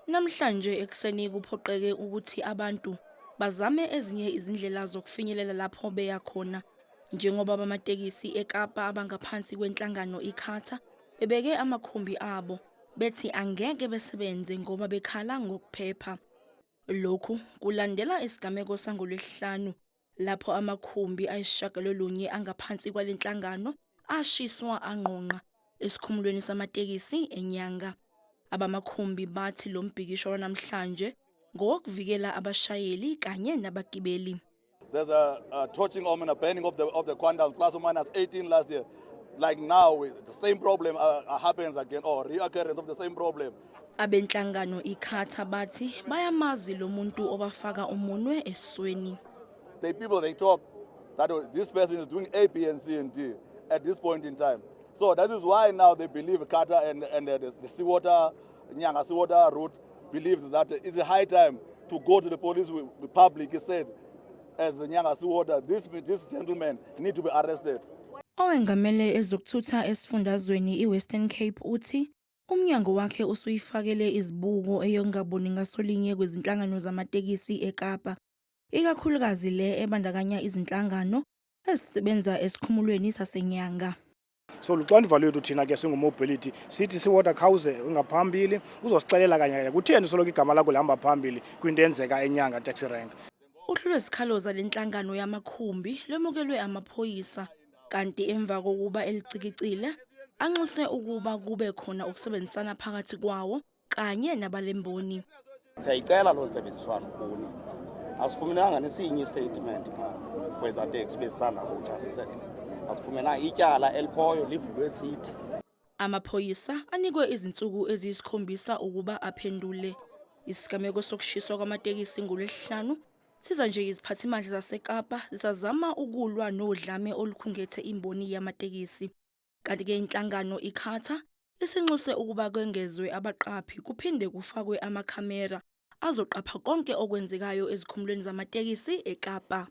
Namhlanje ekuseni kuphoqeke ukuthi abantu bazame ezinye izindlela zokufinyelela lapho beya khona njengoba abamatekisi eKapa abangaphansi kwenhlangano iCATA bebeke amakhumbi abo bethi angeke besebenze ngoba bekhala ngokuphepha. Lokhu kulandela isigameko sangoLwesihlanu lapho amakhumbi ayisishiyagalolunye angaphansi kwale nhlangano ashiswa angqongqa esikhumulweni samatekisi eNyanga. Abamakhumbi bathi lo mbhikisho wanamhlanje ngowokuvikela abashayeli kanye nabagibeli. There's a torching and a burning of the quantums, plus or minus 18 last year. Like now, the same problem happens again, or reoccurrence of the same problem. Abenhlangano iCATA bathi bayamazi lo muntu obafaka umunwe esweni. The people, they talk that, oh, this person is doing A, B, and C, and D at this point in time. So that is why now they believe CATA and the Seawater, Nyanga Seawater route believes that it's a high time to go to the police with the public. He said, as the Nyanga Seawater, this gentleman need to be arrested. Owengamele ezokuthutha esifundazweni iWestern Cape uthi umnyango wakhe usuyifakele izibuko eyokungaboni ngasolinye kwezinhlangano zamatekisi eKapa, ikakhulukazi le ebandakanya izinhlangano ezisebenza esikhumulweni saseNyanga. So luxanduva lwethu thina ke singuMobility sithi Seawater, khawuze ungaphambili uzosixelela kanye kanye kutheni soloko igama lakho lihamba phambili kwinto eyenzeka eNyanga taxi rank. Uhlu lwezikhalo zalenhlangano yamakhumbi lwemukelwe amaphoyisa kanti emva kokuba elicikicile anxuse ukuba kube khona ukusebenzisana phakathi kwawo kanye nabalemboni. Siyayicela loo ntsebenziswano kuni. Asifumenanga nesinye istatement phaa kwezaa teksi bezisanda kutsha recently. Asifumenanga ityala elikhoyo livulwe sithi. Amaphoyisa anikwe izinsuku eziyisikhombisa ukuba aphendule. Isigameko sokushiswa kwamatekisi ngoLwesihlanu siza nje iziphathimandla zaseKapa zisazama ukulwa nodlame olukhungethe imboni yamatekisi. Kanti-ke inhlangano iCATA isinxuse ukuba kwengezwe abaqaphi kuphinde kufakwe amakhamera azoqapha konke okwenzekayo ezikhumulweni zamatekisi eKapa.